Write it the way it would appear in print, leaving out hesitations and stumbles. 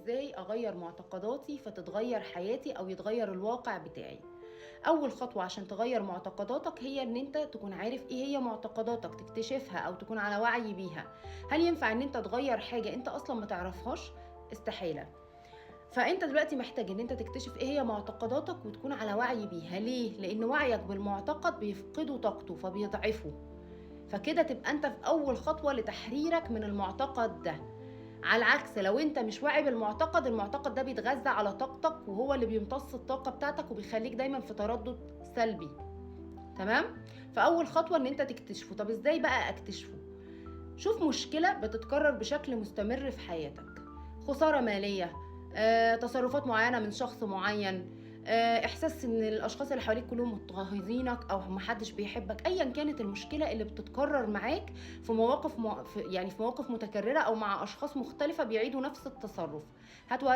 ازاي اغير معتقداتي فتتغير حياتي او يتغير الواقع بتاعي. اول خطوة عشان تغير معتقداتك هي ان انت تكون عارف ايه هي معتقداتك، تكتشفها او تكون على وعي بيها. هل ينفع ان انت تغير حاجة انت اصلا ما تعرفهاش؟ استحالة. فانت دلوقتي محتاج ان انت تكتشف ايه هي معتقداتك وتكون على وعي بيها. ليه؟ لان وعيك بالمعتقد بيفقده طاقته فبيضعفه، فكده تبقى انت في اول خطوة لتحريرك من المعتقد ده. على العكس لو انت مش واعي بالمعتقد، المعتقد ده بيتغذى على طاقتك وهو اللي بيمتص الطاقة بتاعتك وبيخليك دايما في تردد سلبي. تمام؟ فاول خطوة ان انت تكتشفه. طب ازاي بقى اكتشفه؟ شوف مشكلة بتتكرر بشكل مستمر في حياتك، خسارة مالية، تصرفات معينة من شخص معين، احساس ان الاشخاص اللي حواليك كلهم مضطهدينك او محدش بيحبك، ايا كانت المشكلة اللي بتتكرر معاك في مواقف يعني في مواقف متكررة او مع اشخاص مختلفة بيعيدوا نفس التصرف. هات ورقة